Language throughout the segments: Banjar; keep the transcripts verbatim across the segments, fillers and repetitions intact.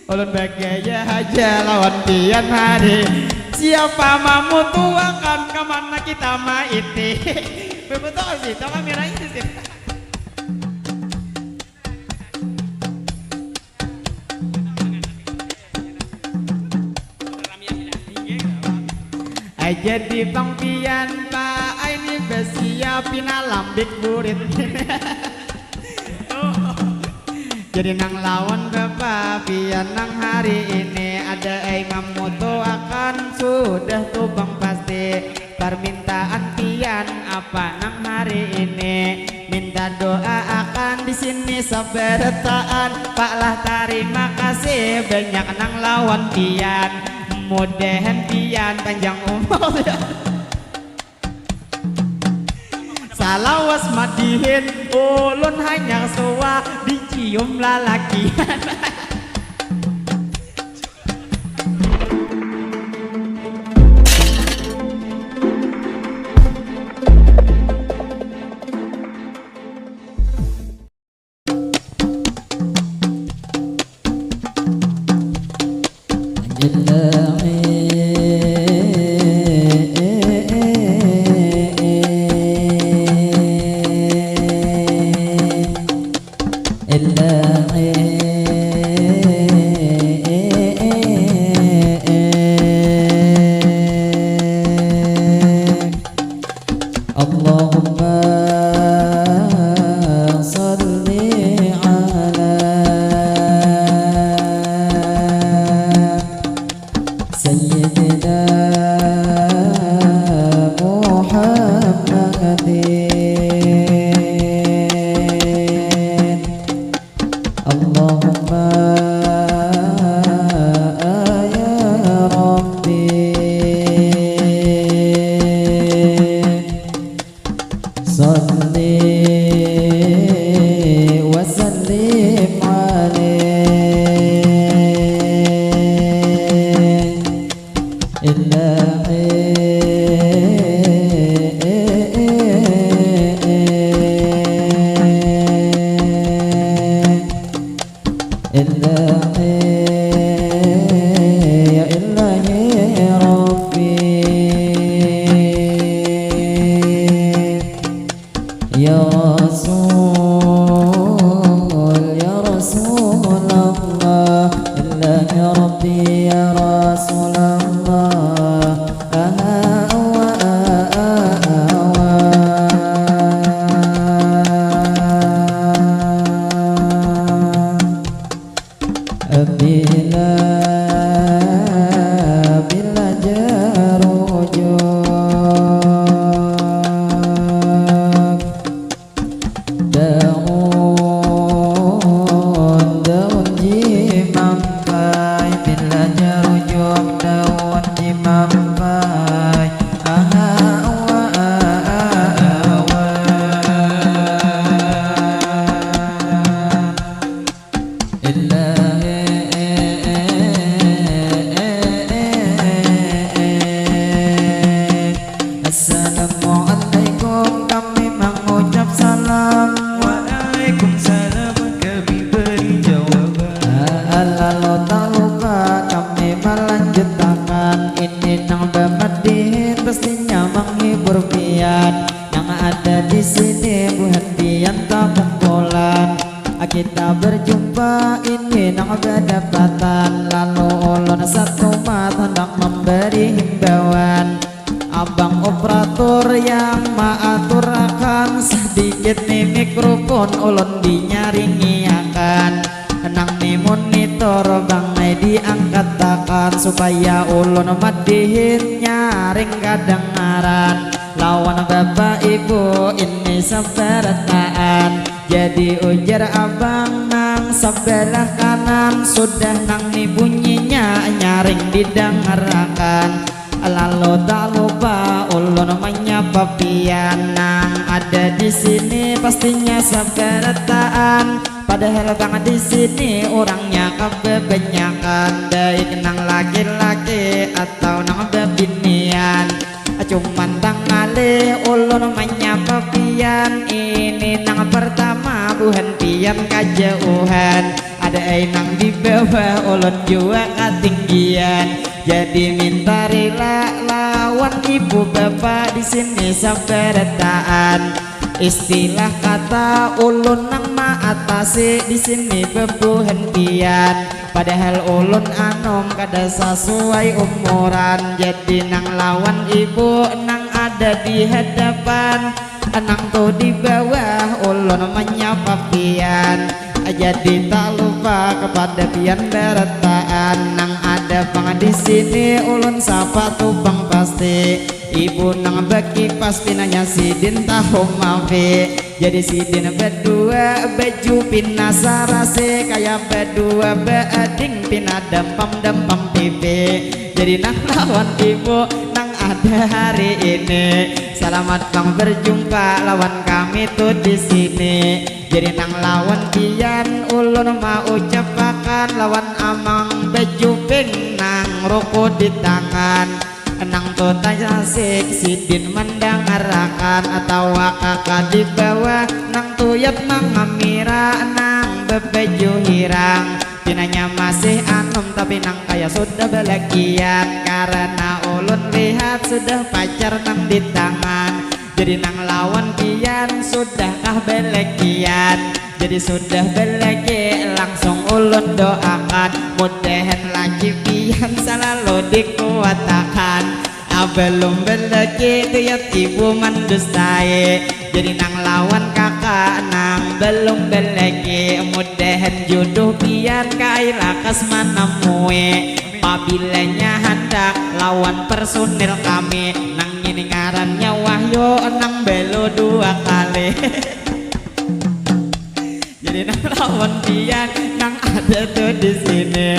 Ulun bagaya haja lawan pian hari. Siapa mamutuakan, kamana kita maiti? Bebetul sih, tau kameranya sih. Ai jadi pang pian, Pak, ai ni basiap pina lambik burit. Jadi nang lawan bapa pian nang hari ini ada ai mamutuakan sudah tu pang pasti. Parmintaan pian apa nang hari ini? Minta doa akan di sini sabarataan. Pak lah tarima kasih banyak nang lawan pian. Mudahan pian panjang umur. Salawas madihin ulun hanya suah dicium lalakian. اللهم صل على سيدنا محمد. اللهم يا ربي صل وسلم عليه. إلهي إلهي يا إلهي ربي يا رسول يا رسول الله إلهي ربي يا رسول الله أها أوا أها أوا Bila, bila jar ujug daun, daun jimampai. Bila jar ujug daun jimampai. Aha, awa, aha, awa. Assalamualaikum, kami mangucap salam. Waalaikumsalam, kami beri jawaban. Lalu tak lupa kami melanjutakan. Ini nang bamadihin pastinya menghibur pian. Nang ada di sini buhan pian takumpulan. Kita berjumpa ini nang badapatan, lalu ulun satumat handak mambari himbauan. Abang operator yang maaturakan, sadikit ni mikrofon ulun dinyaringiakan. Nang ni monitor bang ai diangkatakan, supaya ulun madihin nyaring kadangaran. Lawan bapak ibu ini sabarataan. Jadi ujar abang nang sabalah kanan, sudah nang ni bunyinya nyaring didangarakan. Lalu tak lupa ulun manyapa pian nang ada di sini, pastinya sabarataan. Padahal bang di sini urangnya kababanyakan, baik nang laki-laki atau nang babinian. Cuman tangalih ulun manyapa pian, ini nang pertama buhan pian kajauhan. Ai nang di bawah ulun jua katinggian. Jadi minta rila lawan ibu bapa di sini sabarataan. Istilah kata ulun nang maatasi di sini bebuhan pian. Padahal ulun anum kada sasuai umuran. Jadi nang lawan ibu nang ada di hadapan. Nang tu di bawah ulun manyapa pian. Jadi tak lupa kepada pian barataan nang ada pang di sini ulun sapa tu pang pasti. Ibu nang bakipas pinanya sidin tahu mafi. Jadi sidin badua baju pina sarasi kaya badua baading pina dampam-dampam pipi. Jadi nang lawan ibu nang ada hari ini. Salamat pang berjumpa lawan kami tu di sini. Jadi nang lawan pian ulun maucapakan lawan amang bajuping nang ruku di tangan. Nang tu tasik sidin mandangarakan atawa kaka di bawah nang tuyat mangamira nang babaju hirang. Pinanya masih anum tapi nang kaya sudah balakian karena ulun lihat sudah pacar nang di tangan. Jadi nang lawan pian sudahkah balakian? Jadi sudah balaki langsung ulun doakan mudahan laki pian salalu dikuatakan. Ah, belum balaki tuyat ibu mandustai. Jadi nang lawan kaka nang belum balaki mudahan jodoh pian kai lakas manamui. Pabilanya handak lawan personil kami nang ini ngarannya Wahyu nang belo dua kali. Jadi nang lawan pian nang ada tu di sini.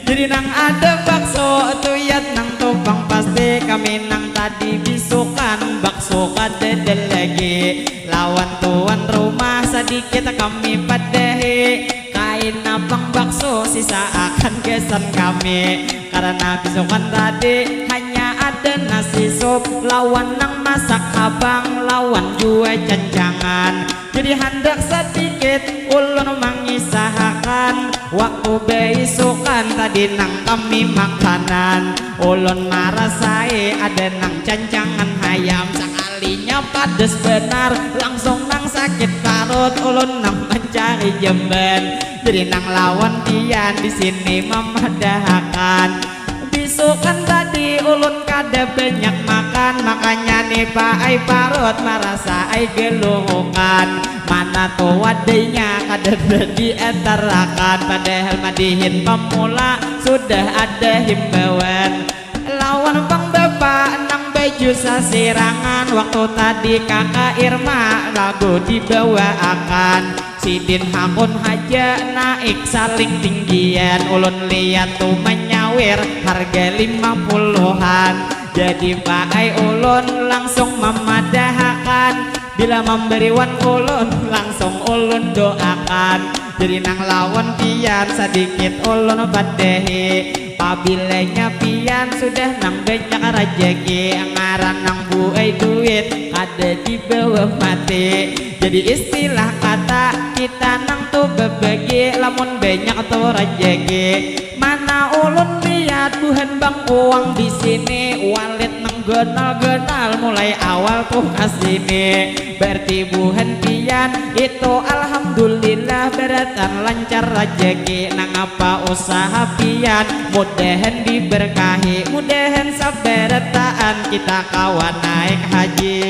Jadi nang ada bakso tuyat nang tu pang pasti kami nang tadi bisukan bakso kadada lagi. Lawan tuan rumah sadikit kami padahi kaina pang bakso sisa akan gasan kami. Karena bisukan tadi hanya ada nasi sup lawan nang masak habang lawan jua cancangan. Jadi handak sadikit ulun mangisahakan waktu baisukan tadi nang kami makanan. Ulun marasai ada nang cancangan hayam sakalinya padas banar langsung nang sakit parut ulun nang mancari jamban. Jadi nang lawan pian di sini mamadahakan. Bisukan tadi ulun kada banyak makan, makanya ni paai parut marasa ai gelurukan. Mana tu wadainya kada diantarakan, padahal madihin pamula sudah ada himbauan. Lawan pang bapa nang baju sasirangan, waktu tadi kaka Irma lagu dibawaakan. Sidin hakun haja naik saling tinggian. Ulun lihat tu manyawir harga lima puluhan. Jadi paai ulun langsung mamadahakan. Bila mambariwan ulun langsung ulun doakan. Jadi nang lawan pian sadikit ulun padahi. Pabilanya pian sudah nang banyak rajaki ngaran nang buai duit kada dibawa mati. Jadi istilah kata kita nang tu babagi lamun banyak tu rajaki. Mana ulun lihat buhan bang uang di sini walit nang ganal-ganal mulai awal tu ka sini. Berarti buhan pian itu alhamdulillah beratan lancar rajaki nang apa usaha pian mudahan diberkahi mudahan sabarataan kita kawa naik haji.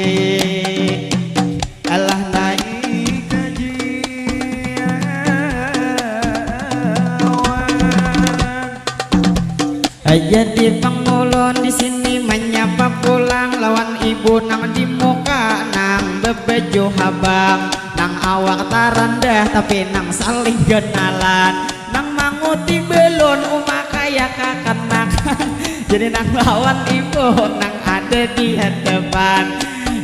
Alah naik haji. Jadi pang ulun di sini manyapa pulang lawan ibu nang di muka nang babaju habang, nang awak tarandah tapi nang saling ganalan, nang manguti belun uma kaya kakanakan. Jadi nang lawan ibu nang ada di hadapan.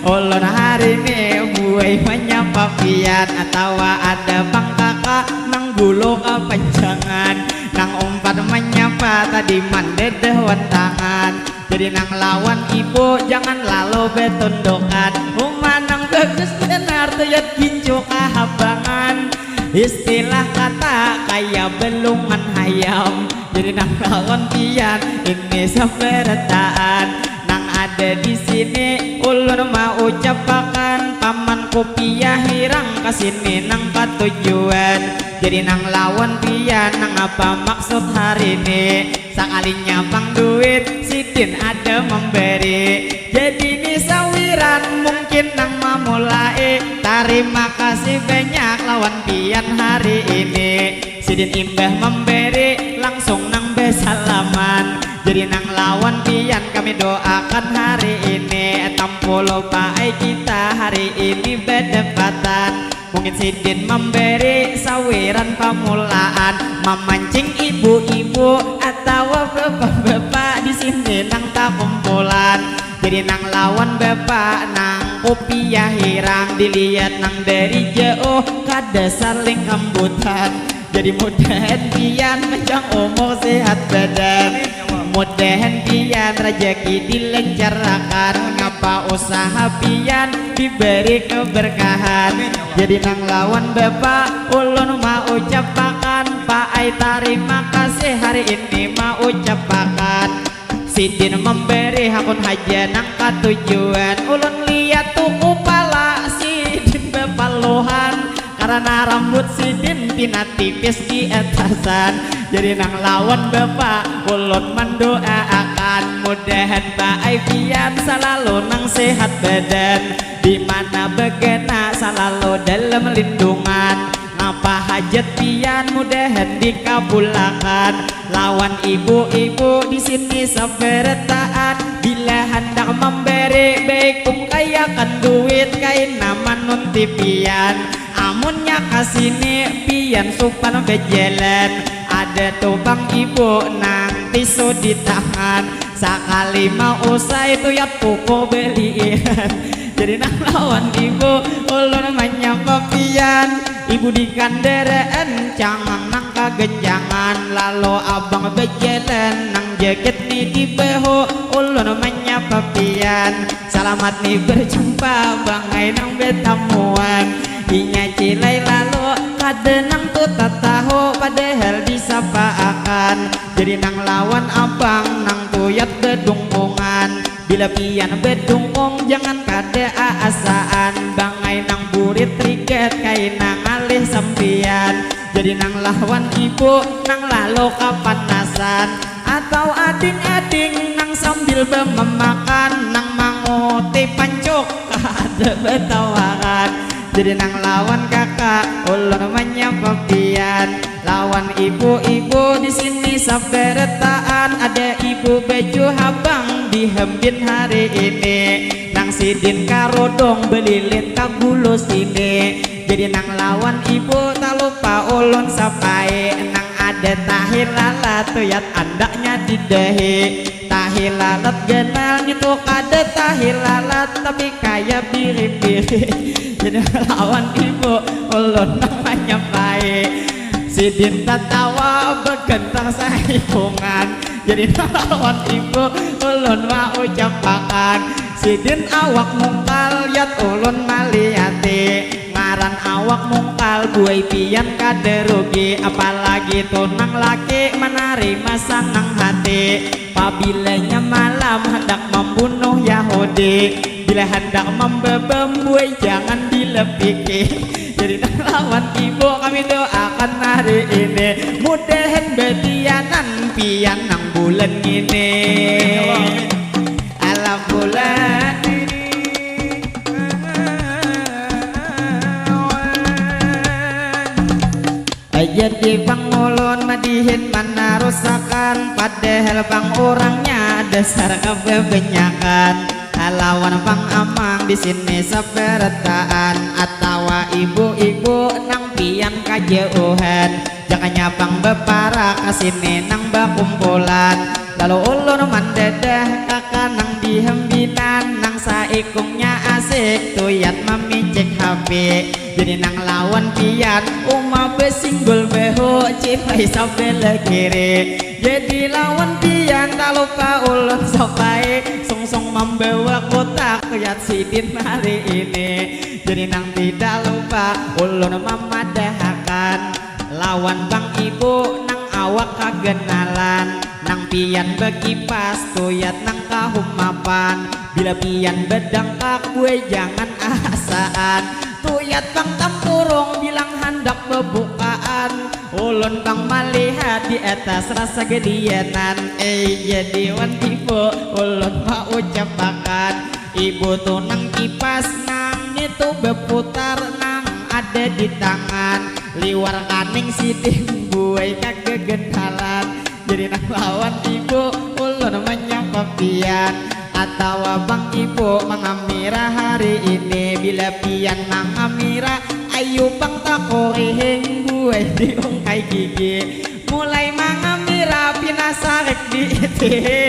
Ulun hari ni buai manyapa pian atawa ada pang kaka nang gulu kapanjangan. Nang umpat manyapa tadi mandedeh wan tangan. Jadi nang lawan ibu jangan lalu betundukan. Uma nang bagus benar tuyat gincu kahabangan. Istilah kata kaya belungan hayam, jadi nang lawan pian ini sabarataan. Nang ada di sini ulun mau ucapakan, paman kupiah hirang ka sini nang katujuan. Jadi nang lawan pian nang apa maksud hari ini? Sakalinya pang duit sidin ada memberi. Jadi ni sawiran mungkin nang mamulai. Tarima kasih banyak lawan pian hari ini. Sidin imbah memberi langsung nang besalaman. Jadi nang lawan pian kami doakan hari ini. Tampuluh paai kita hari ini bedepatan. Mungkin sidin memberi sawiran pamulaan, mamancing ibu-ibu atawa bapak-bapak di sini nang takumpulan. Jadi nang lawan bapak nang kupiah hirang dilihat nang dari jauh kada saling kambutan. Jadi mudahan pian panjang umur sehat badan. Mudahan pian rajaki dilancarakan, ngapa usaha pian diberi keberkahan. Jadi nang lawan bapak ulun mau ucapakan, paai tarima kasih hari ini mau ucapakan. Sidin memberi hakun haja nang katujuan. Ulun lihat tu kupala sidin bapaluhan karena rambut sidin pina tipis di atasan. Jadi nang lawan bapak ulun mendoaakan mudahan paai pian salalu nang sehat badan, di mana begana salalu dalam lindungan. Napa hajat pian mudahan dikabulakan. Lawan ibu-ibu di sini sabarataan, bila handak memberi baik ungkayakan duit kaina manunti pian. Amunnya ka sini pian supan bajalan, ada tu pang ibu nang tisu di tangan, sakali mau usai tuyat pukul belian. Jadi nang lawan ibu ulun manyapa pian. Ibu di kandaraan cangang nang kaganjangan, lalu abang bajalan nang jakit ni di bahu ulun manyapa pian. Salamat ni berjumpa bangai nang betamuan. Inya cilai lalu kada nang tu tatahu padahal disapaakan. Jadi nang lawan abang nang tuyat bedungkungan. Bila pian bedungkung jangan kada aasaan, bangai nang burit rigat kaina ngalih sampian. Jadi nang lawan ibu nang lalu kapanasan atau ading-ading nang sambil bamamakan nang manguti pancuk kada batawakan. Jadi nang lawan kaka ulun manyapa pian. Lawan ibu-ibu di sini sabarataan, ada ibu baju habang di hembin hari ini. Nang sidin karudung belilin ka gulu sini. Jadi nang lawan ibu talupa ulun sapai, nang ada tahi lalat tuyat andaknya di dahi. Tahi lalat ganal ngitu kada tahi lalat tapi kaya biri-biri. Jadi lawan ibu ulun nang manyapai. Sidin tatawa bagantang sahikungan. Jadi lawan ibu ulun maucapakan. Sidin awak mungkal yat ulun maliati. Ngaran awak mungkal buai pian kada rugi. Apalagi tunang laki manarima sanang hati. Pabilanya malam handak mambunuh Yahudi. Bila handak mambabam buai jangan dilepiki. Jadi nang lawan ibu kami doakan hari ini mudahan batianan pian nang bulan ngini. Alam bulan ini. Jadi pang ulun madihin manarusakan padahal pang urangnya dasar kababanyakan. Lawan pang amang di sini sabarataan atawa ibu-ibu nang pian kajauhan. Jakanya pang baparak ka sini nang bakumpulan. Lalu ulun mandadah kaka nang di hembinan nang saikungnya asik tuyat mamicik H P. Jadi nang lawan pian uma besinggul behu cipai sabelah kiri. Jadi lawan pian talupa ulun sapai sungsung mambawa kotak tuyat sidin hari ini. Jadi nang tidak lupa ulun mamadahakan. Lawan bang ibu nang awak kagenalan, nang pian bekipas tuyat nang kahumapan, bila pian bedangkak buai jangan asaan, tuyat bang tampurung bilang handak bebukaan, ulun bang malihat di atas rasa gelianan, eh jadi wan ibu ulun maucapakan. Ibu tu nang kipas nang nitu beputar nang ada di tangan, liwar kaning sidin buai kagegentalan, jadi nang lawan ibu ulun manyapa pian, atawa bang ibu mangamira hari ini, bila pian mangamira ayu bang takurihing buai diungkai gigi. Mulai mangamira pina sarik diitihi,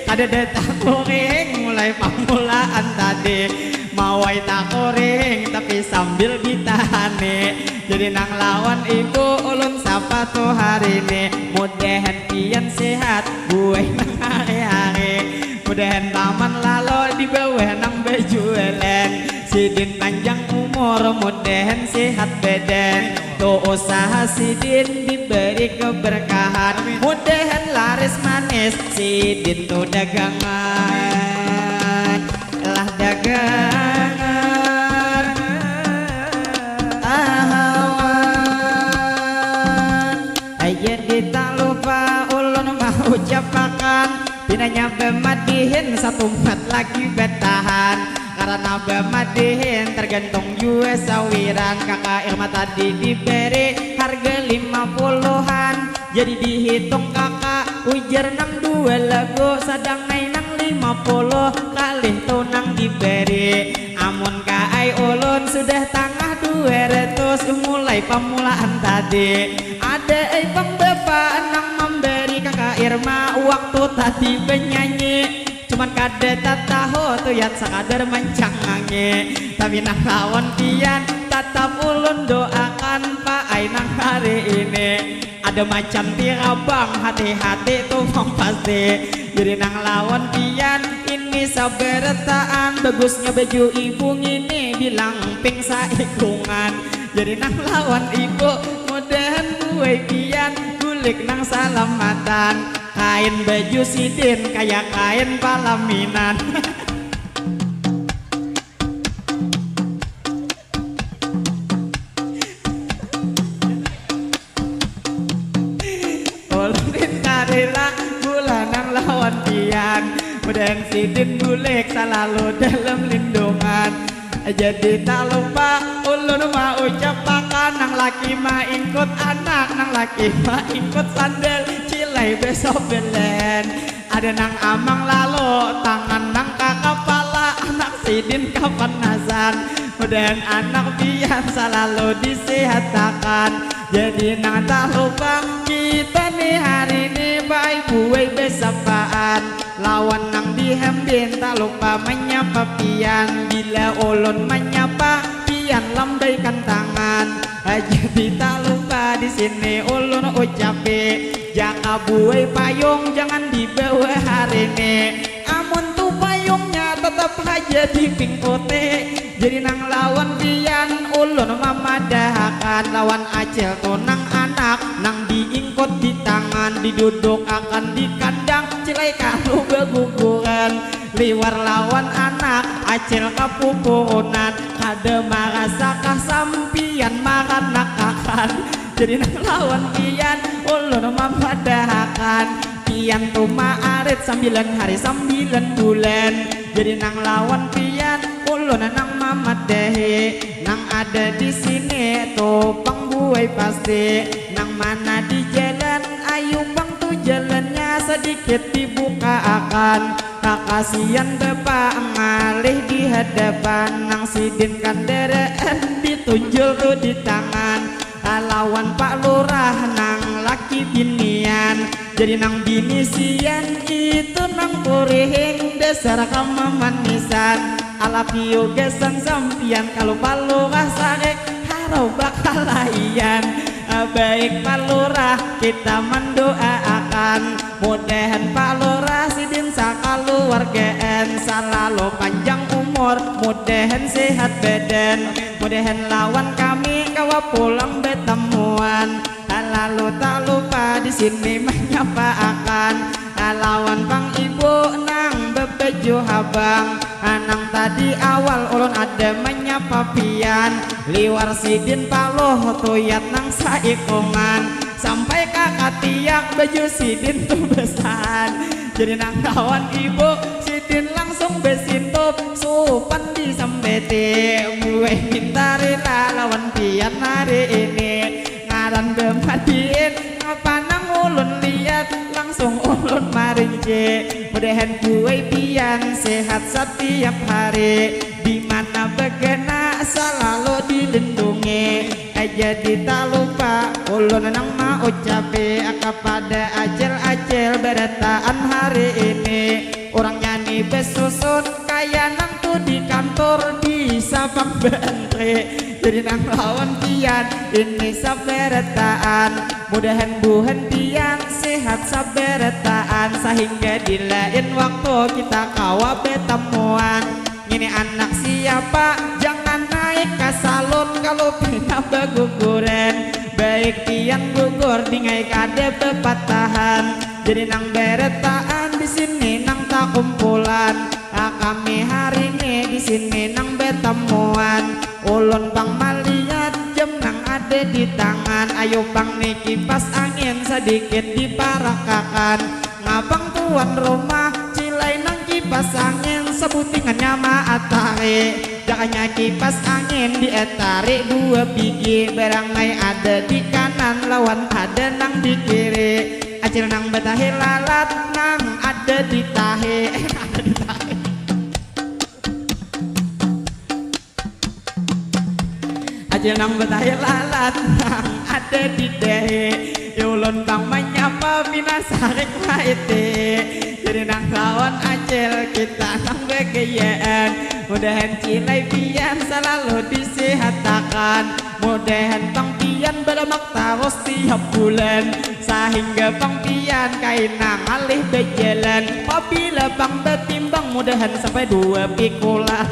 kadada takuring mulai pamulaan tadi, mawai takuring tapi sambil ditahani, jadi nang lawan ibu ulun sapa tu hari ni, mudahan pian sehat buai nang hari-hari, mudahan paman lalo di bawah nang bajualan. Sidin panjang umur, mudahan sehat badan. Tu usaha sidin diberi keberkahan. Mudahan laris manis sidin tu dagangan. Lah dagangan. Ahawan. Aja di tak lupa ulun mau ucapakan. Pinanya bemadihin satumat lagi betahan. Karena bemadihin tergantung jua sawiran. Kakak Irma tadi diberi harga lima puluhan. Jadi dihitung kakak ujar nang dua lagu, sadang nai nang lima puluh kalih tu nang diberi. Amun kaai ulun sudah tangah dua ratus mulai pamulaan tadi. Ada ai pang bapa nang mambari kakak Irma waktu tadi banyanyi. Cuman kada tatahu tuyat sakadar mancangangi. Tapi nang lawan pian tatap ulun doakan paai nang hari ini. Ada macam tirabang hati-hati tu pang pasti. Jadi nang lawan pian ini sabarataan bagusnya baju ibu ngini bilang pink saikungan. Jadi nang lawan ibu mudahan buai pian bulik nang salamatan. Kain baju sidin kaya kain palaminan. Ulun minta rila bulanang lawan pian. Mudahan sidin bulik salalu dalam lindungan. Jadi tak lupa ulun maucapakan nang laki maingkut anak, nang laki maingkut sandal, cilai besok belen. Ada nang amang lalu tangan nang ka kapala, anak sidin kapanasan. Mudahan anak pian salalu disihatakan. Jadi nang tak lupa kita nih hari ini baik buai besapaan. Lawan nang dihembin tak lupa menyapa pian. Bila ulun menyapa pian lambaikan tangan. Jadi tak lupa di sini ulun ucapi jaka buai payung jangan dibawa hari ini. Amun tu payungnya tetap haja dipingkuti. Jadi nang lawan pian ulun mamadahakan lawan acil tu nang anak nang diingkut di tangan diduduk akan di kandang cilai kalu baguguran liwar lawan anak acil kapupurunan kada marasakah sampian maranakakan. Jadi nang lawan pian ulun mamadahakan pian tu maarit sambilan hari sambilan bulan. Jadi nang lawan pian ulun nang mamadahi nang ada di sini tu pang buai pasti nang mana di jalan ayu pang tu jalannya sedikit dibukaakan kakasian bapa ngalih di hadapan nang sidin kandaraan ditunjul tu di tangan. Lawan Pak Lurah nang laki binian. Jadi nang bini sian itu nang kurihing dasar kamamanisan. Alaki ugasan sampian kalu Pak Lurah sarik harau bakalaian. Baik Pak Lurah kita mandoaakan mudahan Pak Lurah sidin sakaluargaan salalu panjang umur. Mudahan sehat badan, mudahan lawan kami kawa pulang batamuan. Lalu tak lupa di sini manyapaakan lawan pang ibu nang babaju habang. Nang tadi awal ulun ada manyapa pian, liwar sidin paloh tuyat nang saikungan, sampai ka katiak baju sidin tu basahan. Jadi nang lawan ibu sidin langsung basintup, supan disambati, buai minta rila lawan pian hari ini. Ngaran bamadiin, apa nang ulun lihat, langsung ulun marinci. Mudahan buai pian sehat satiap hari, di mana bagana salalu dilindungi. Jadi tak lupa ulun nang maucapi kapada acil-acil barataan hari ini. Urangnya ni basusun kaya nang tu di kantor bisa pang baantri. Jadi nang lawan pian ini sabarataan. Mudahan buhan pian sehat sabarataan, sahingga di lain waktu kita kawa batamuan. Ngini anak siapa? Jangan naik ka salon kalu pina baguguran. Baik pian gugur dingai kada bapatahan. Jadi nang barataan di sini nang takumpulan. Ah, kami hari ni di sini nang batamuan. Ulun pang malihat jam nang ada di tangan. Ayu pang ni kipas angin sadikit diparakakan. Ngapang tuan rumah cilai nang kipas angin sabutingannya maatari. Dakanya kipas angin diatari dua bigi, barangai ada di kanan lawan ada nang di kiri. Acil nang batahi lalat nang ada di tahi. Eh, nang ada di tahi. Acil nang batahi lalat nang ada di dahi. Ulun pang manyapa pina sarik maiti. Jadi nang lawan acil kita nang bagayaan. Mudahan cilai pian salalu disihatakan. Mudahan pang pian balamak tarus tiap bulan, sahingga pang pian kaina ngalih bajalan. Pabila pang batimbang mudahan sampai dua pikulan.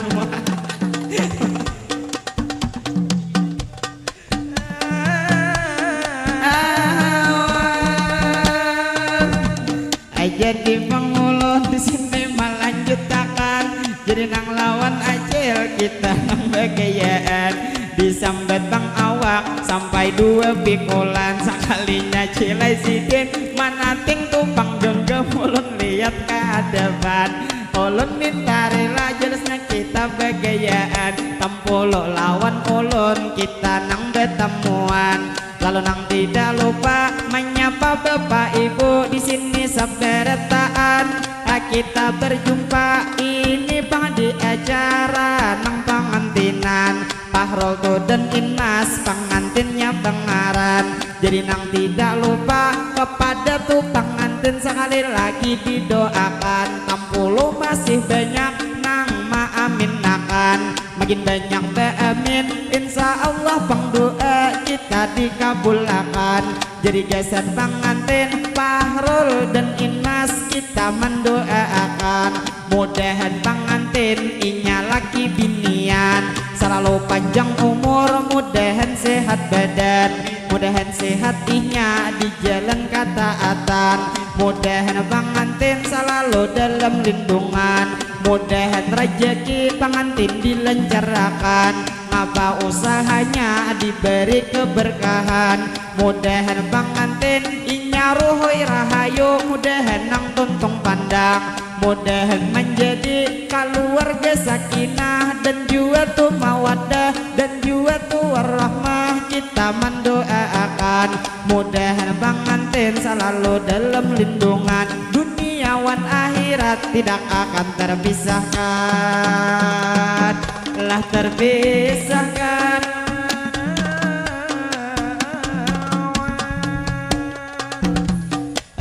Jadi pang ulun di sini malanjutakan. Jadi nang lawan acil kita nang bagayaan. Disambat pang awak sampai dua pikulan. Sakalinya cilai sidin manating tu pang genggam ulun lihat ka hadapan. Ulun minta rila jelasnya kita bagayaan. Tampulu lawan ulun kita nang batamuan. Lalu nang tidak lupa manyapa bapak ibu di sini sabarataan. Ah, kita berjumpa ini pang di acara nang pangantinan. Pahrol tu dan Inmas pangantinnya bangaran. Jadi nang tidak lupa kepada tu pangantin sakali lagi didoakan. Tampulu masih banyak nang maaminakan. Makin banyak baamin, insya Allah pang doa kita dikabulakan. Jadi gasan pangantin Pahrul dan Inmas kita mandoaakan. Mudahan pangantin inya laki binian salalu panjang umur, mudahan sehat badan, mudahan sehat inya di jalan kataatan, mudahan pangantin salalu dalam lindungan, mudahan rajaki pangantin dilancarakan, ngapa usahanya diberi keberkahan, mudahan pangantin inya ruhui rahayu, mudahan nang tuntung pandang, mudahan manjadi kaluarga sakinah dan jua tu mawaddah dan jua tu warahmah kita mandoaakan. Mudahan pangantin salalu dalam lindungan dunia wan akhirat tidak akan terpisahkan. Lah terpisahkan.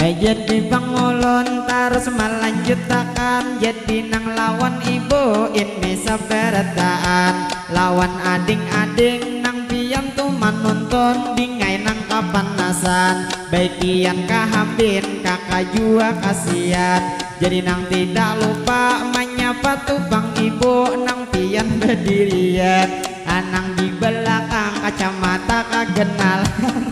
Eh, jadi pangulun tarus malanjutakan. Jadi nang lawan ibu ini sabarataan, lawan ading-ading nang pian tu manuntun, dingai nang kapanasan, baik pian kahambin kaka jua kasian. Jadi nang tidak lupa manyapa Tupang ibu nang pian bedirian, anang di belakang kacamata kagenalan.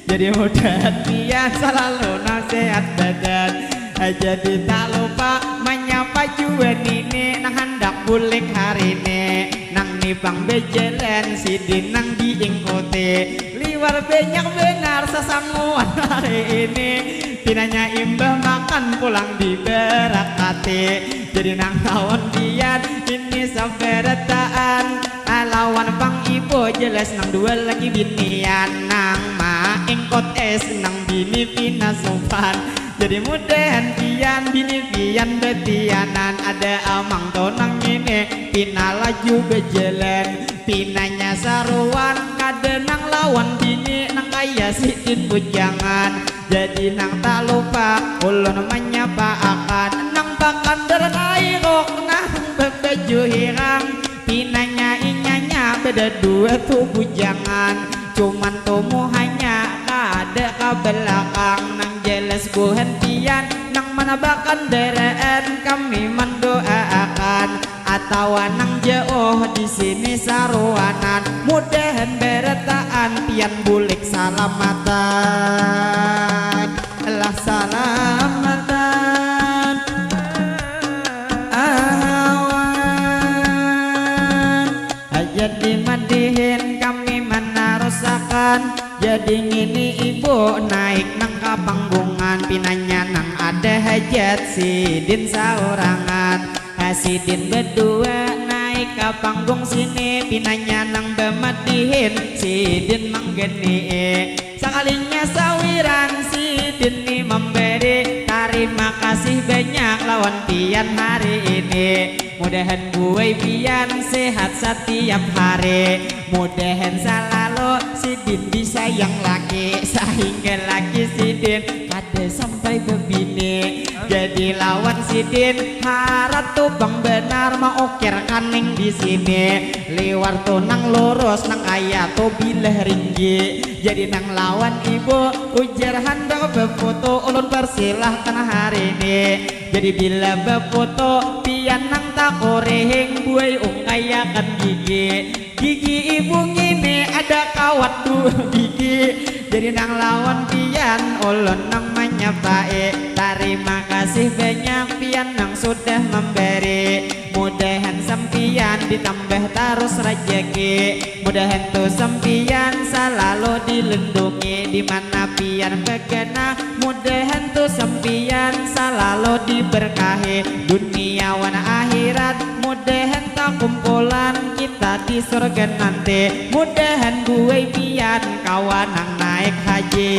Jadi mudahan pian selalu nang sehat badan. Jadi tak lupa menyapa jua nini nang handak bulik hari ini. Nang ni pang bejalan sidin nang diingkuti. Liwar banyak benar sasanguan hari ini. Pinanya imbah makan pulang diberakati. Jadi nang lawan pian ini sabarataan. Alawan pang ibu jelas nang dua lagi binian nang maingkot es nang bini pina supan. Jadi mudahan pian bini pian betianan ada amang tonang ini pina laju bejalan. Pinanya saruan kada nang lawan bini nang kaya sidin bujangan. Jadi nang tak lupa ulun menyapa akan nang pakan bernairok nang berbaju hirang. Pinanya inyanya beda dua tu bujangan. Cuman tumuhanya kada ke belakang nang jelas buhan pian nang mana bakan dereen kami mendoaakan. Atawa nang jauh di sini saruanan mudahan berataan pian bulik salamatan lah salamatan ahawan. Jadi madihin kami menarusakan jadi ngini ibu naik nang kapanggungan pinanya nang ada hajat sidin saurangan. Sidin bedua naik ka panggung sini pinanya nang bamadihin sidin manggenii. Sakalinya sawiran sidin ni memberi tarima kasih banyak lawan pian hari ini. Mudahan buai pian sehat setiap hari. Mudahan salalu sidin disayang laki sahingga laki sidin kada sampai bebini. Jadi lawan sidin harat tu pang benar maukir kaning di sini. Liwar tu nang lurus nang kaya tu bilah ringgi. Jadi nang lawan ibu ujar handak befoto ulun persilahkan hari ini. Jadi bila befoto pian nang takurihing buai ungkayakan gigi. Gigi ibu ngini ada kawat dua gigi. Jadi nang lawan pian ulun nang manyapai. Tarima kasih banyak pian nang sudah memberi. Mudahan sampian ditambah tarus rajaki. Mudahan tu sampian salalu dilindungi di mana pian bagana. Mudahan tu sampian salalu diberkahi dunia wan akhirat. Mudahan takumpulan kita di surga nanti. Mudahan buai pian kawa nang naik haji.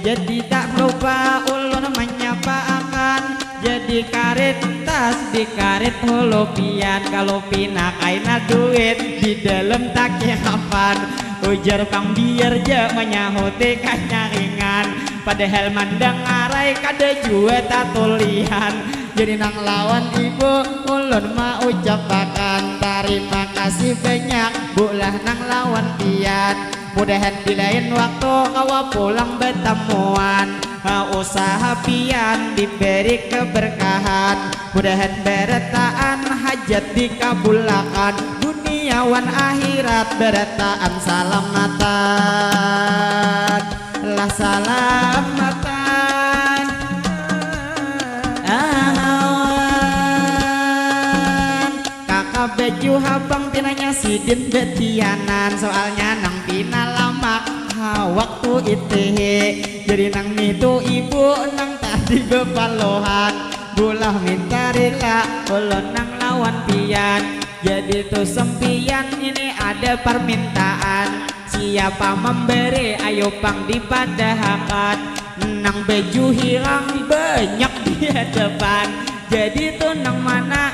Jadi tak lupa ulun manyapaakan. Jadi karit tas di karit hulu pian kalau pina kaina duit di dalam taki kapan. Ujar pang biar ja manyahuti kanyaringan. Padahal mandangarai kada jua tatulian. Jadi nang lawan ibu ulun maucapakan tarima kasih banyak bulah nang lawan pian. Mudahan di lain waktu kawa pulang batamuan. Ha, usaha pian diberi keberkahan. Mudahan berataan hajat dikabulakan. Dunia wan akhirat berataan salamatan. Lah salamatan. Ahawan. Kaka baju habang pinanya sidin betianan soalnya nang pina lamak ha waktu itihi. Jadi nang nitu ibu nang tadi bepalohan bulah minta rila ulun nang lawan pian. Jadi tu sempian ini ada permintaan. Siapa memberi ayo pang dipadahakan. Nang baju hirang banyak di hadapan. Jadi tu nang mana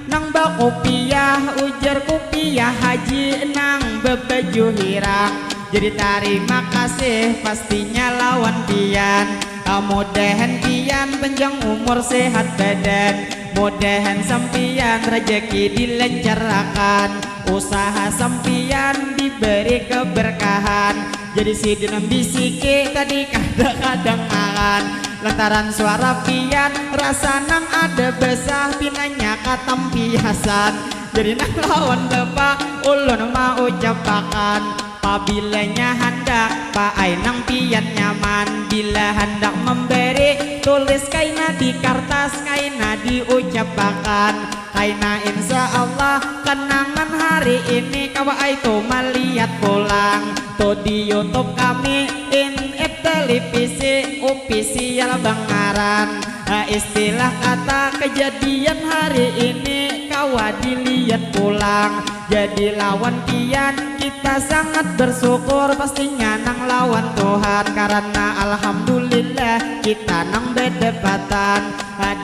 nang bakupiah ujar kupiah haji nang bebaju hirang. Jadi tarima kasih pastinya lawan pian. Mudahan pian panjang umur sehat badan. Mudahan sampian rejeki dilancarakan. Usaha sampian diberi keberkahan. Jadi sidin bisiki tadi kada kadangaran. Lantaran suara pian rasa nang ada besah pinanya katampiasan. Jadi nang lawan bapa ulun maucapakan, pabilanya handak paai nang pian nyaman. Bila handak memberi tulis kaina di kartas kaina diucapakan. Kaina insya Allah kenangan hari ini kawa ai tu malihat pulang tu di YouTube kami in it televisi upisial bangaran. Ha, istilah kata kejadian hari ini kawa dilihat pulang. Jadi lawan pian kita sangat bersyukur pastinya nang lawan Tuhan karena alhamdulillah kita nang bedepatan.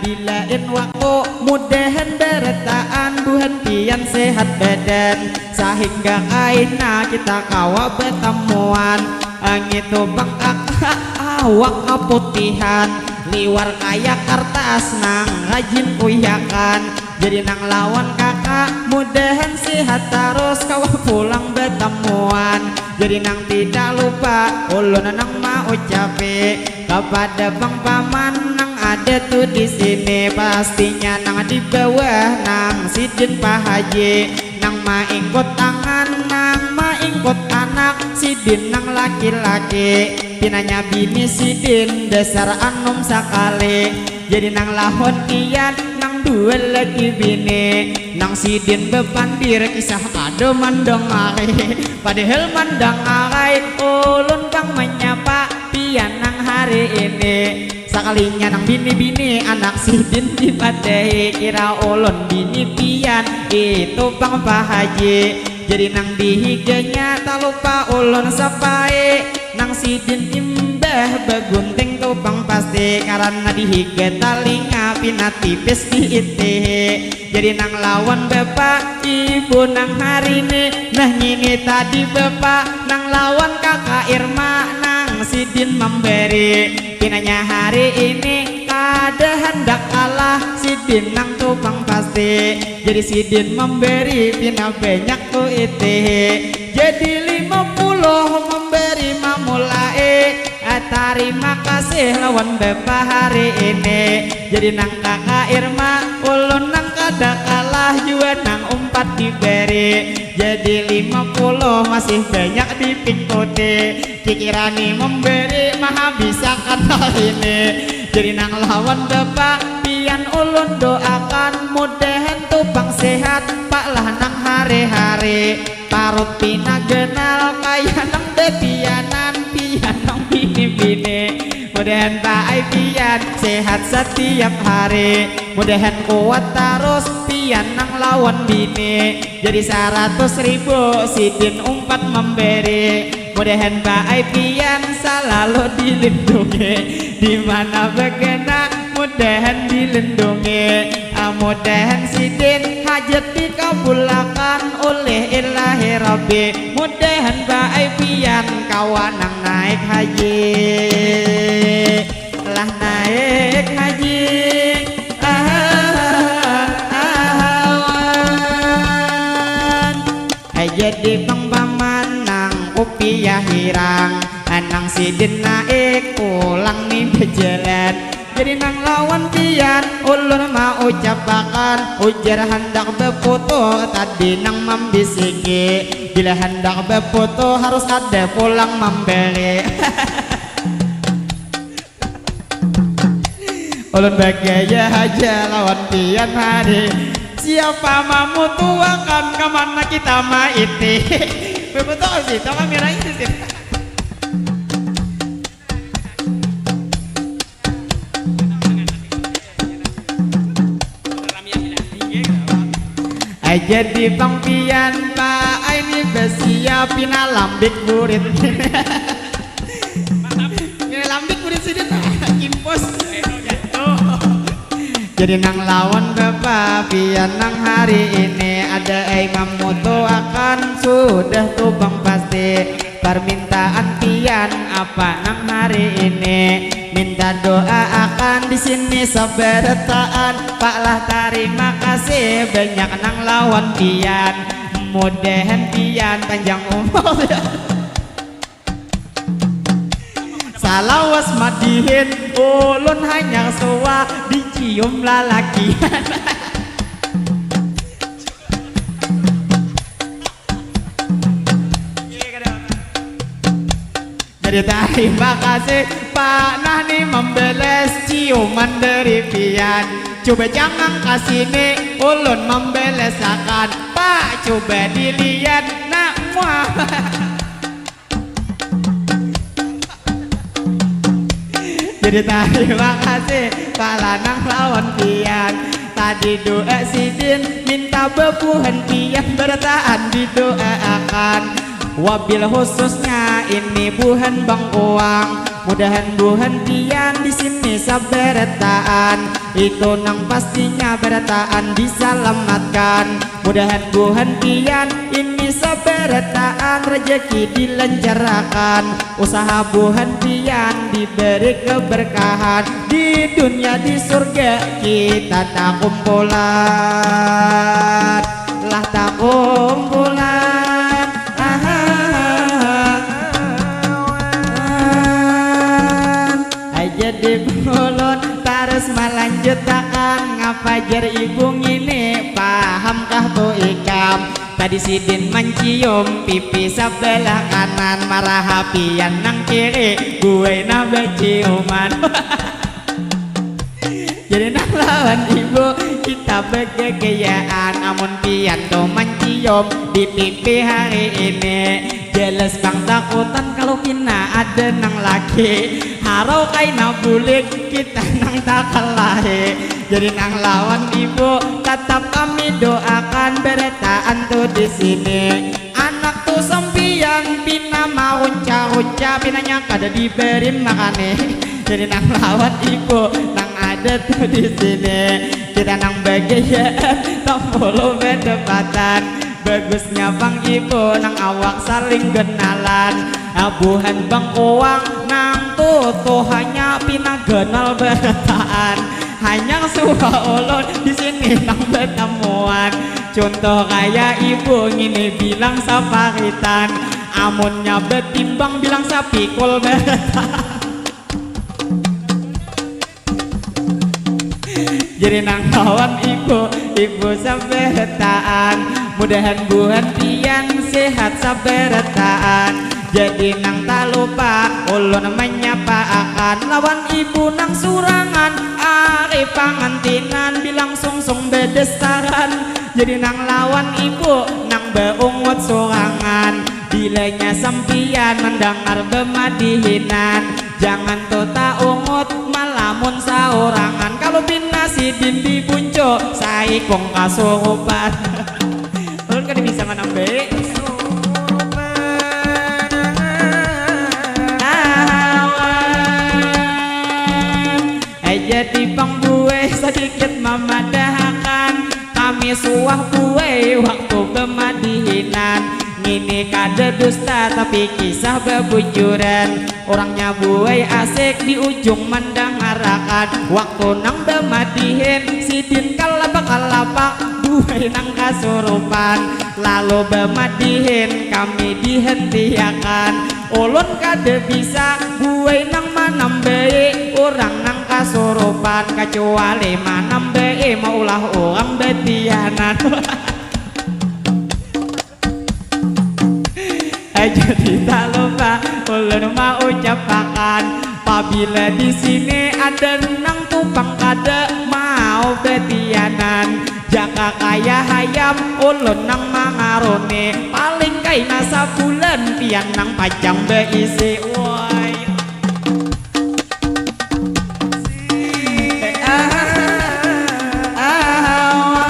Di lain waktu mudahan barataan buhan pian sehat badan sahingga kaina kita kawa batamuan. Angitu bang kakak awak kaputihan liwar kaya kartas nang rajin kuyakan. Jadi nang lawan kakak mudahan sehat tarus kawa pulang batamuan. Jadi nang tidak lupa ulun nang maucapi kepada bang paman nang ada tu di sini pastinya nang di bawah nang sidin pahaji nang maingkut tangan nang maingkut anak sidin nang laki-laki pinanya bini sidin dasar anum sakali. Jadi nang lawan pian nang dua lagi bini nang sidin bepandir kisah ada mandangari padahal mandangarai ulun bang menyapa pian nang hari ini. Sakalinya nang bini-bini anak sidin dipadahi kira ulun bini pian itu pang pahaji. Jadi nang dihiganya talupa ulun sapai nang sidin imbah bagunting tu pang pasti karana dihiga talinga pina tipis diitihi. Jadi nang lawan bapa ibu nang hari ini nah ngini tadi bapa nang lawan kaka Irma nang sidin memberi pinanya hari ini kada handak kalah sidin nang tu pang pasti. Jadi sidin memberi pina banyak tu itihi jadi lima puluh memberi mamulai. Tarima kasih lawan bapa hari ini. Jadi nang kaka Irma ulun nang kada kalah jua nang umpat diberi. Jadi lima puluh masih banyak dipingkuti. Kikirani memberi mahabisakan hal ini. Jadi nang lawan bapa pian ulun doakan mudahan tu pang sehat pak lah nang hari-hari. Parut pina ganal kaya nang datianan pian nang bini-bini. Mudahan baai pian sehat satiap hari. Mudahan kuat tarus pian nang lawan bini. Jadi saratus ribu sidin umpat memberi. Mudahan baai pian salalu dilindungi. Di mana bagana mudahan dilindungi. Mudahan sidin hajat dikabulakan oleh ilahi rabbi. Mudahan baai pian kawa nang naik haji. Lah naik haji ahawan. Jadi pang paman nang kupiah hirang nang sidin naik pulang ni bajalan. Jadi nang lawan pian ulun maucapakan ujar handak baputu tadi nang mambisiki bila handak baputu harus ada pulang mambari. Ulun bagaya haja lawan pian hari. Siapa mamutuakan kamana kita maiti. Baputu sih tau kameranya sih. Jadi pang pian pa ini besiap pina lambik burit. Pina lambik burit sidin kimpus. Jadi nang lawan bapa pian nang hari ini ada ai mamutuakan sudah tu pang pasti. Parmintaan pian apa nang hari ini? Minta doa akan di sini sabarataan. Pak lah tarima kasih banyak nang lawan pian. Mudahan pian panjang umur. Lawas madihin ulun hanyar suah dicium lalakian. Jadi tarima kasih Pak Nah ni membeles ciuman dari pian. Coba jangan kasih ni ulun membelesakan Pak, coba dilihat nak muah. Jadi tarima kasih Pak Lanang lawan pian. Tadi doa sidin minta bebuhan pian bertaan didoaakan. Wabil khususnya ini buhan bangkuang. Mudahan buhan pian di sini sabarataan. Itu nang pastinya barataan disalamatkan. Mudahan buhan pian ini sabarataan rezeki dilancarkan. Usaha buhan pian diberi keberkahan di dunia di surga kita takumpulan lah takumpulan. Ahahaha. Jadi ulun tarus malanjutakan ngapa jar ibu ngini pahamkah tu ikam. Tadi sidin mancium pipi sabalah kanan, maraha pian nang kiri buai nah baciuman. Jadi nang lawan ibu kita bagagayaan, amun pian tu mancium di pipi hari ini. Jelas pang takutan kalau pina ada nang laki, harau kaina bulik kita nang takalahi. Jadi nang lawan ibu tatap kami doakan barataan tu di sini. Anak tu sampiyan pina marunca-runca, pinanya kada diberi makani. Jadi nang lawan ibu nang ada tu di sini, kita nang bagayaan tampulu badapatan. Bagusnya pang ibu nang awak saling genalan. Abuhan bangkuang nang tu tuhanya pina ganal barataan. Hanyar suah ulun di sini nang batamuan. Contoh kaya ibu ngini bilang saparitan. Amunnya batimbang bilang sapikul barataan. Jadi nang lawan ibu, ibu sabarataan. Mudahan buhan pian sehat sabarataan. Jadi nang talupa ulun manyapaakan lawan ibu nang surangan. Ari pangantinan bilang sungsung badastaran. Jadi nang lawan ibu nang baungut surangan. Bilanya sampiyan mandangar bamadihinan, jangan tu taungut malamun saurangan. Kalu pina sidin di buncu saikung kasurupan. Ulun kada bisa manambai. Awan. Ai jadi pang buai sadikit mamadahakan, kami suah buai waktu bamadihinan. Ngini kada dusta tapi kisah babujuran. Urangnya buai asik di ujung mandangarakan. Waktu nang bamadihin sidin kalapa-kalapa buai nang kasurupan. Lalu bamadihin kami dihentiakan. Ulun kada bisa buai nang manambai urang nang kasurupan, kacuali manambai maulah urang batianan. Jadi talupa ulun maucapakan, pabila di sini ada nang tupang kada mau batianan, jaka kaya hayam ulun nang mangaruni, paling kaina sabulan pian nang pacang baisi. Woi. Awan.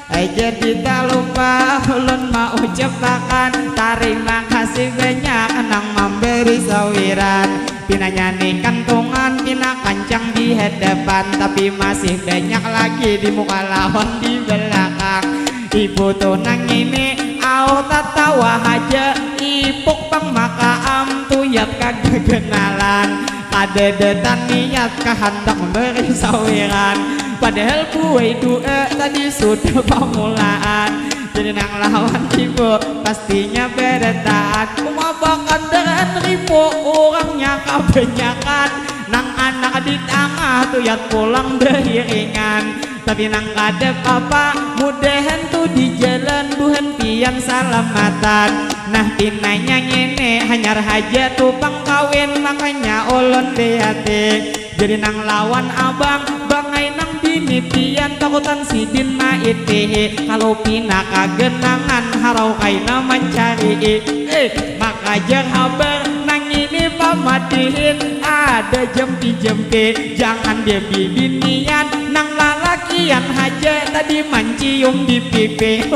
Ai jadi talupa ulun maucapakan tarima kasih banyak nang mambari sawiran. Pinanya ni kantungan pina kancang di hadapan, tapi masih banyak lagi di muka lawan di belakang. Ibu tu nang ini au tatawa haja, ipuk pang maka am tuyat kagaganalan. Kadada taniat kahandak memberi sawiran, padahal buai dua tadi sudah pamulaan. Jadi nang lawan ibu pastinya barataan, uma bakandaraan Urangnya kabanyakan, nang anak di tangah tuyat pulang beriringan. Tapi nang kada papa, mudahan tu di jalan buhan pian salamatan. Nah, pinanya ngini hanyar haja tu pang kawin, makanya ulun lihati. Jadi nang lawan abang, bangai nang bini pian takutan sidin maitihi. Kalau pina kagenangan, harau kaina mancarii. Eh, maka jar habar nang ini pamadihin, ada jampi-jampi, jangan bibinian, nang lalakian haja tadi mancium di pipi.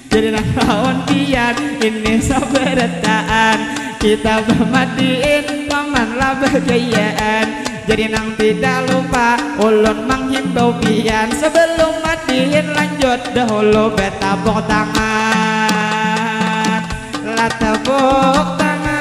Jadi nang lawan pian ini sabarataan, kita bamadiin paman lah bagayaan. Jadi nang tidak lupa ulun manghimbau pian, sebelum madihin lanjut dahulu betapuk tangan. Lah tepuk tangan.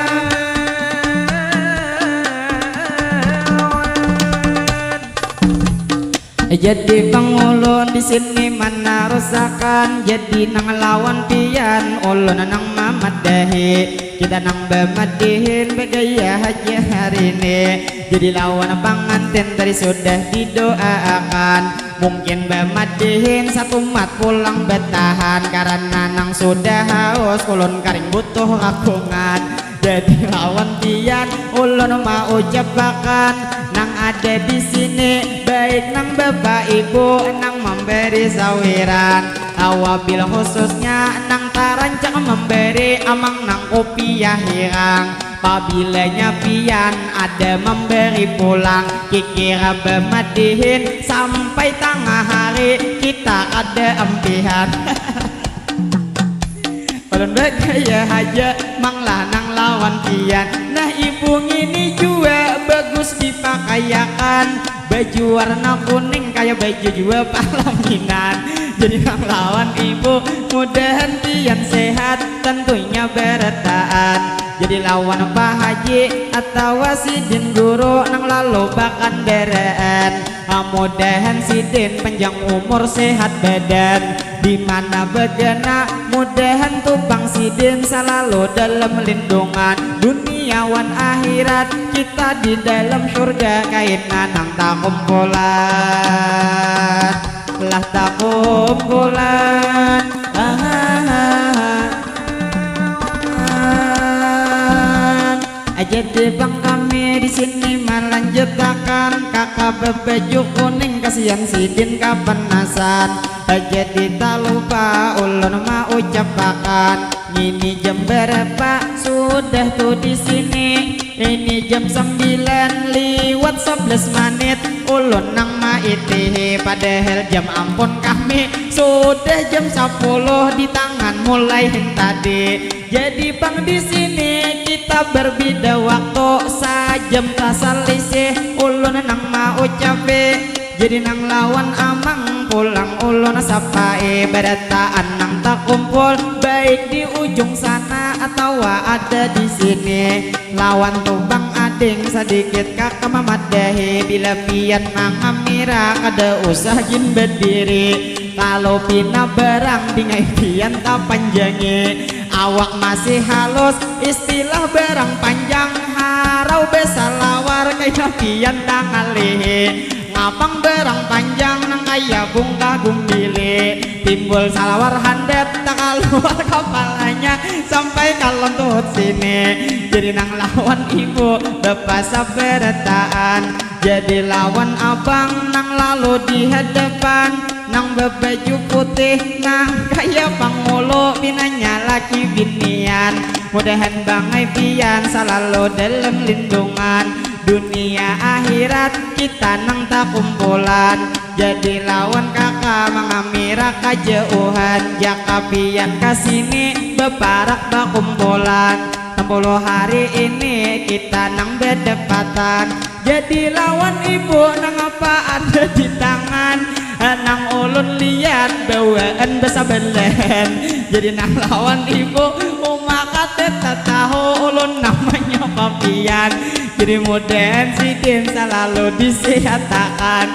Jadi pang ulun di sini manarusakan, jadi nang lawan pian ulun nang mamadahi. Kita nang bamadihin bagaya haja hari ini. Jadi lawan pangantin tadi sudah didoaakan. Mungkin bamadihin satumat pulang batahan, karana nang sudah haus ulun karing butuh rakungan. Jadi lawan pian ulun maucapakan, nang ada di sini, baik nang bapak ibu nang memberi sawiran, awabil khususnya nang tarancak memberi amang nang kupiah hirang. Pabilanya pian ada memberi pulang, kikira bamadihin sampai tangah hari kita kada ampihan. Ulun bagaya haja manglah nang lawan pian. Nah, ibu ngini jua bagus dipakaiakan, baju warna kuning kaya baju jua palaminan. Jadi nang lawan ibu, mudahan pian sehat, tentunya barataan. Jadi lawan Pak Haji atawa sidin guru nang lalu bakandaraan. Mudahan sidin panjang umur sehat badan, di mana bagana mudahan tu pang sidin salalu dalam lindungan, dunia wan akhirat kita di dalam surga kaina nang takumpulan, lah takumpulan. Ahahaha. Jadi pang kami di sini malanjutakan, kaka babaju kuning kasian sidin kapanasan. Jadi talupa ulun maucapakan, ngini jam barapa sudah tu di sini? Ini jam sambilan liwat sabelas manit. Ulun nang maitihi, padahal jam ampun kami sudah jam sapuluh di tangan mulai hintadi. Jadi pang di sini kita berbeda waktu, sajam taselisih ulun nang maucapi. Jadi nang lawan amang pulang ulun sapai, barataan nang takumpul baik di ujung sana atawa ada di sini. Lawan tu pang ading sadikit kaka mamadahi, bila pian mangamira kada usah gin badiri. Kalau pina barang dingai pian tapanjangi, awak masih halus, istilah barang panjang, harau basalawar kaya pian tangalihi. Ngapang barang panjang nang kaya bungkah gumbili, timbul salawar handap takaluar kapalanya sampai ka luntuhut sini. Jadi nang lawan ibu bapa sabarataan, jadi lawan abang nang lalu di hadapan, nang babaju putih nang kaya pangulu pinanya laki binian. Mudahan bangai pian salalu dalam lindungan, dunia akhirat kita nang takumpulan. Jadi lawan kaka mangamira kajauhan, jaka pian kasini baparak bakumpulan. Tampuluh hari ini kita nang badapatan. Jadi lawan ibu nangapa ada di tangan, nang ulun lihat bawaan basabalahan. Jadi nang lawan ibu uma kada tatahu ulun namanya papian. Jadi mudahan sidin salalu disihatakan,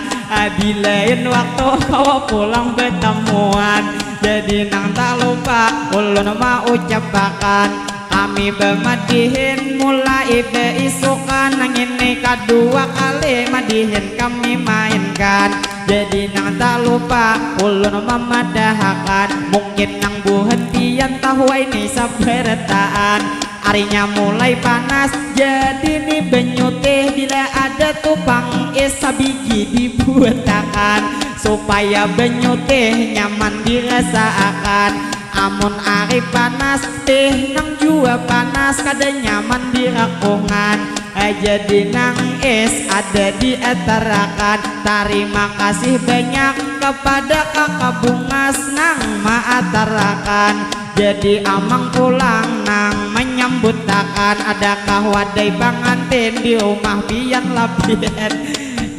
di lain waktu kawa pulang batamuan. Jadi nang tak lupa ulun maucapakan, kami bemadihin mulai beisukan, nang ini kadua kali madihin kami mainkan. Jadi nang tak lupa ulun memadahakan, mungkin nang buhan pian tahu ini sabarataan. Arinya mulai panas, jadi ni banyu teh bila ada tupang es sabigi dibuatakan supaya banyu teh nyaman dirasaakan. Amun ari panas teh nang jua panas kada nyaman dirakungan. Eh, jadi nang es ada diatarakan. Tarima kasih banyak kepada kakak bungas nang maatarakan. Jadi amang pulang nang menyambutakan, adakah wadai pangantin di rumah pian lapian?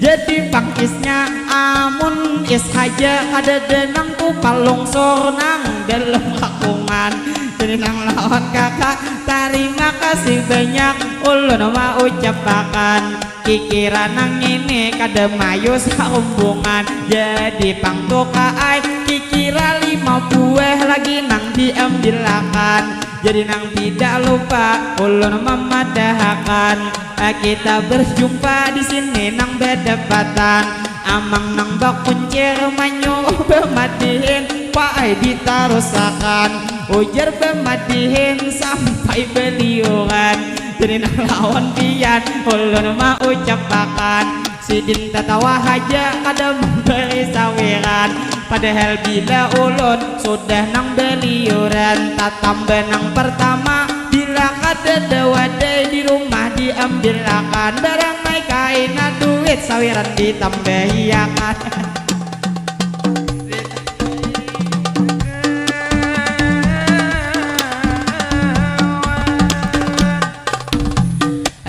Jadi pangkisnya amun is haja kadada nang tu palungsur nang dalam rakungan. Jadi nang lawan kakak tarima kasih banyak ulun maucapakan. Kikira nang ini kada mayu sarumbungan. Jadi pang tuka ai kikira lima buah lagi nang diambilakan. Jadi nang tidak lupa ulun mamadahakan, eh, kita berjumpa di sini nang badapatan. Amang nang bakuncir manyuruh bamadihin paai ditarusakan. Ujar bamadihin sampai baliuran. Jadi nang lawan pian ulun maucapakan, sidin tatawa haja kada memberi sawiran. Padahal bila ulun sudah nang baliuran, tatamba nang pertama bila kada ada wadai di rumah diambilakan, barang mai kaina duit sawiran ditambahiakan.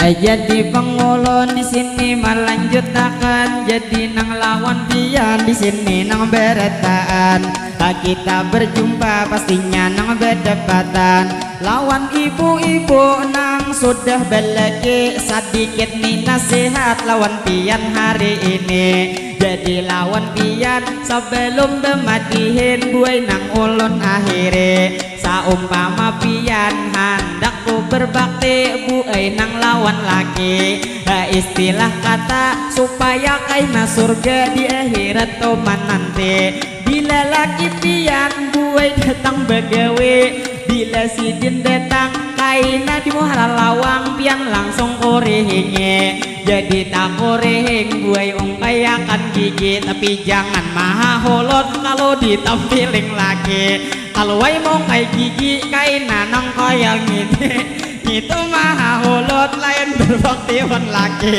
Jadi pang ulun di sini malanjutakan, jadi nang lawan pian di sini nang barataan. Kita berjumpa pastinya nang badapatan lawan ibu-ibu nang sudah balaki. Sadikit ni nasihat lawan pian hari ini. Jadi lawan pian sebelum bamadihin buai nang ulun akhiri. Saumpama pian handak tu berbakti buai nang lawan laki, ha, istilah kata supaya kaina surga di akhirat tu mananti. Bila laki pian buai datang bagawi, bila sidin datang kaina di muhara lawang pian langsung kurihingi. Jadi takurihing buai ungkaiakan gigi, tapi jangan maha hulot kalau ditampiling laki. Kaluai mongkai gigi kaina nang kaya ngini. Ngitu maha hulot lain berbakti wan laki.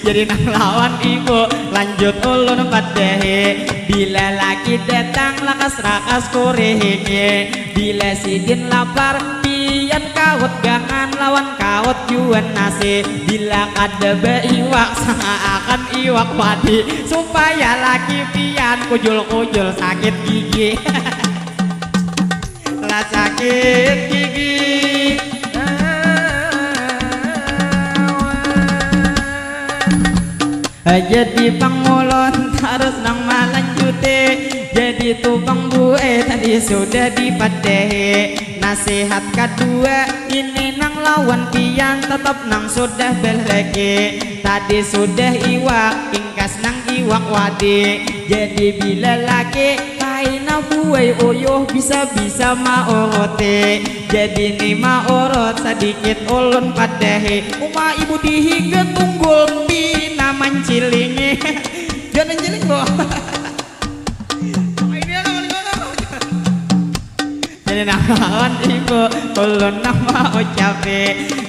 Jadi nang lawan ibu lanjut ulun padahi. Bila laki datang lakas-rakas kurihingi. Bila sidin lapar pian kaut gangan lawan kaut jua nasi. Bila kada baiwak sangaakan iwak wadi supaya laki pian kujul-kujul sakit gigi. Lah sakit gigi. Jadi pang ulun tarus nang malanjuti. Jadi tu pang buai tadi sudah dipadahi. Nasihat kadua ini nang lawan pian tatap nang sudah balaki. Tadi sudah iwak ingkas nang iwak wadi. Jadi bila laki kaina buai uyuh bisa-bisa mauruti. Jadi ni maurut sadikit ulun padahi. Uma ibu dihiga tunggul pina mancilingi. Jangan manciling bo. Ini ada mana? Jadi nang lawan ibu ulun nang maucapi.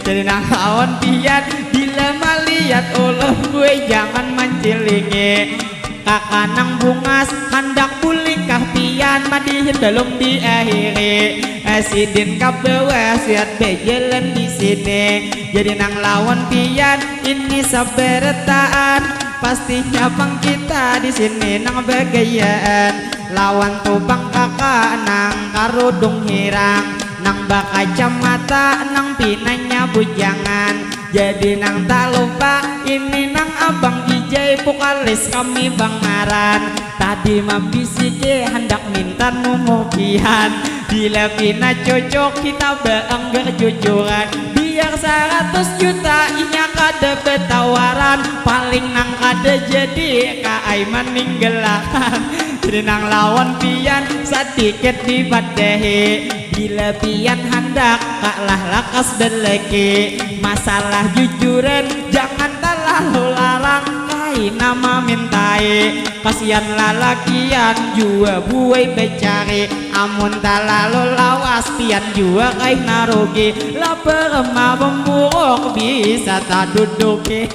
Jadi nang lawan pian bila malihat ulun buai jangan mancilingi. Kaka nang bungas handak bulikah pian madihin balum diakhiri. Eh, sidin ka bawah siat bajalan di sini. Jadi nang lawan pian ini sabarataan. Pastinya pang kita di sini nang bagayaan. Lawan tu pang kaka nang karudung hirang, nang bakacamata, nang pinanya bujangan. Jadi nang tak lupa ini nang abang Ijai pukalis kami bangaran. Tadi mambisiki handak minta nomor pian. Bila pina cocok kita baanggar jujuran. Biar saratus juta inya kada batawaran. Paling nang kada jadi kaai maninggalakan. Jadi nang lawan pian sadikit dipadahi. Bila pian handak kalah lakas balaki. Masalah jujuran jangan talalu larang. Kaina mamintai. Kasian lalakian jua buai bacari. Amun talalu lawas pian jua kaina rugi. Lapar mabamburuk bisa taduduki.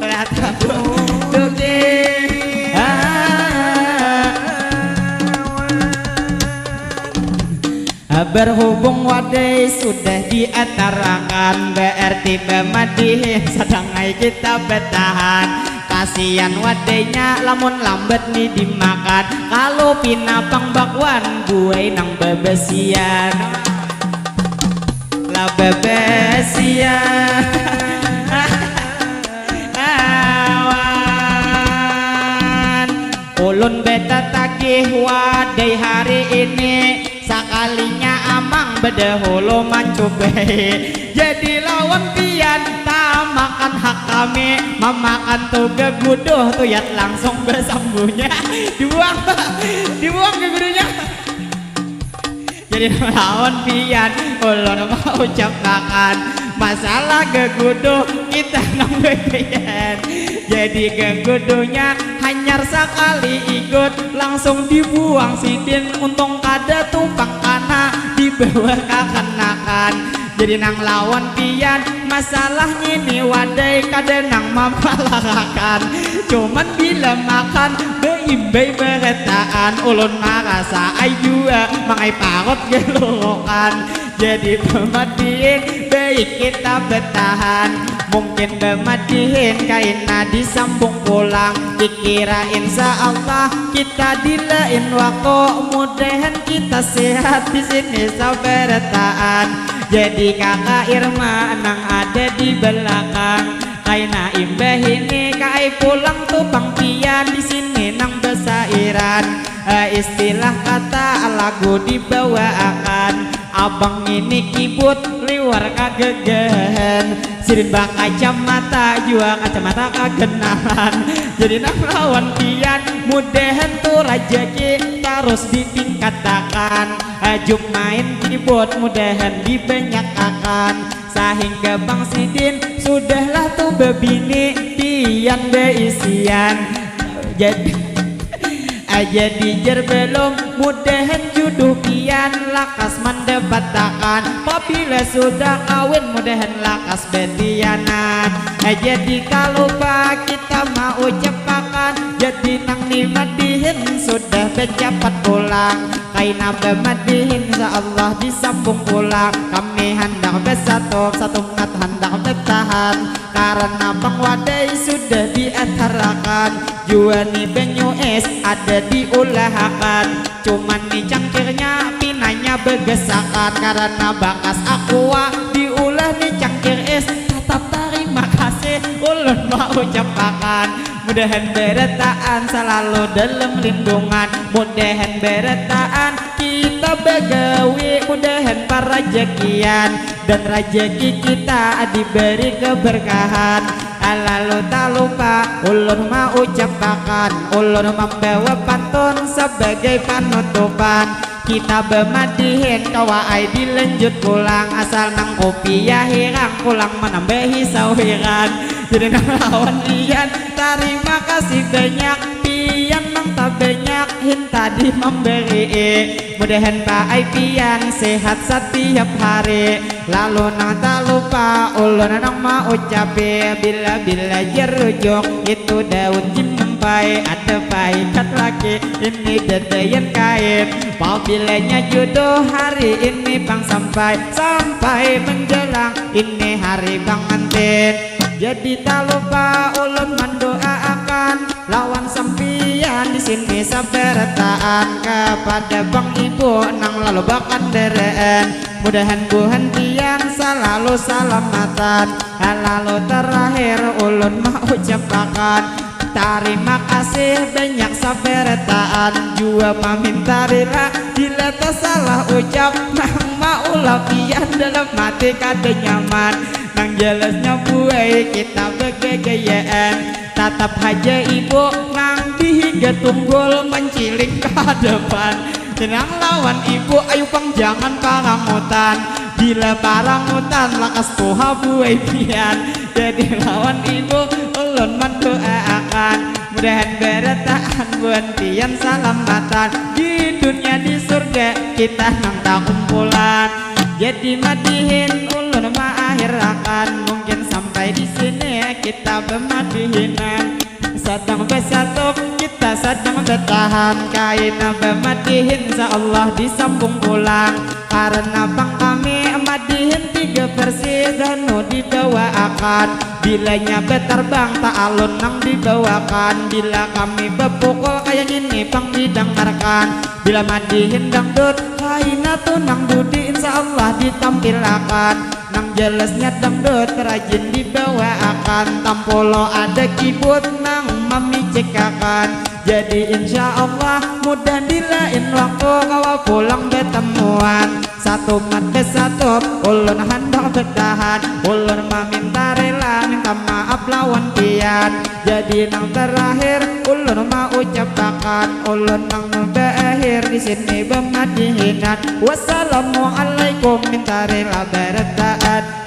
Taduduki. Ah. Berhubung wadai sudah diatarakan, berarti bamadihin sadang ai kita batahan. Kasian wadainya lamun lambat ni dimakan. Kalu pina pang bakwan buai nang babasian. Lah babasian. Awan. Ulun batatagih wadai hari ini. Sakalinya amang badahulu mancubai. Jadi lawan pian tamakan hak kami. Mamakan tu gaguduh tuyat langsung basambunya. Dibuang, dibuang gaguduhnya. Jadi lawan pian ulun maucapakan masalah gaguduh kita nang bagian. Jadi gaguduhnya hanyar sakali ikut langsung dibuang sidin. Untung kada tumpang kana dibawa kakanakan. Jadi nang lawan pian masalah ngini wadai kada nang mamalahakan. Cuman bila makan baimbai barataan ulun marasa ai jua mangai parut galurukan. Jadi pamadihin baik kita batahan. Mungkin bamadihin kaina disambung pulang. Dikira insya Allah kita di lain waktu. Mudahan kita sehat di sini sabarataan. Jadi kakak Irma nang ada di belakang. Kaina imbah ini kaai pulang tu pang pian di sini nang basairan. Eh, istilah kata lagu dibawaakan. Abang ini kibut liwar kagagahan. Sidin bakacamata jua kacamata kagenalan. Jadi nang lawan pian mudahan tu rajaki tarus ditingkatakan. Ajuk main kibut mudahan dibanyakakan. Sahingga pang sidin sudahlah tu babini pian baisian. Jadi Aja dijar belum, mudahan juduh pian lakas mandapatakan. Pabila sudah kawin, mudahan lakas batianan. Aja dikalupa kita maucapakan, jadi nang dimadihin sudah bacapat pulang. Kaina bamadihin, insya Allah disambung pulang. Kami handak basatup, satungat handak batahan. Karana pang wadai sudah diatarakan, jua ni banyu es ada diulahakan. Cuman ni cangkirnya pinanya bagasakan, karana bakas aqua diulah ni cangkir es. Tatap tarima kasih ulun maucapakan. Mudahan barataan salalu dalam lindungan. Mudahan barataan kita bagawi, mudahan parajakian dan rajaki kita diberi keberkahan. Lalu tak lupa ulun maucapakan, ulun membawa pantun sebagai penutupan. Kita bemadihin kawa ai dilanjut pulang, asal nang kupiah hirang pulang menambahi sawiran. Jadi nang lawan lian, tarima kasih banyak. Pian nang tabanyak hin tadi mambarii. Mudahan paai pian sehat satiap hari. Lalu nang talupa ulun nang maucapi, bila-bila jerujuk itu daun jimpai, ada paikat laki ini dadayan kain. Pabilanya jodoh hari ini pang sampai, sampai menjelang ini hari pangantin. Jadi talupa ulun mandoaakan lawan sampiyan di sini sabarataan, kepada bang ibu nang lalu bakandaraan, mudahan buhan pian salalu salamatan. Lalu terakhir ulun maucapakan, Tarima kasih banyak sabarataan, jua maminta rila bila tasalah ucap nang maulah pian, dalam hati kada nyaman. Nang jelasnya buai kita bagagayaan, tatap haja ibu nang di higa tunggul manciling ka hadapan. Tenang lawan ibu, ayu pang jangan parangutan. Bila parangutan lakas tuha buai pian. Jadi lawan ibu ulun mandoaakan, mudahan barataan buhan pian salamatan di dunia, di surga kita nang takumpulan. Jadi madihin ulun maakhirakan, mungkin sampai di sini kita bamadihinan. Sadang basatup kita sadang batahan, kaina bamadihin insya Allah disambung pulang. Karena pang kami madihin tiga versi danu dibawaakan. Bilanya batarbang ta alun nang dibawakan, bila kami bapukul kaya ngini pang didangarkan. Bila madihin dangdut kaina tu nang dudi insya Allah ditampilakan. Nang jelasnya dangdut rajin dibawaakan, tampolo ada kibut nang mamicikakan. Jadi insya Allah mudah di lain waktu kawa pulang batamuan. Satumat basatup ulun handak batahan, ulun maminta rila minta maaf lawan pian. Jadi nang terakhir ulun maucapakan, ulun nang baakhir di sini bamadihinan. Wassalamualaikum, minta rila barataan.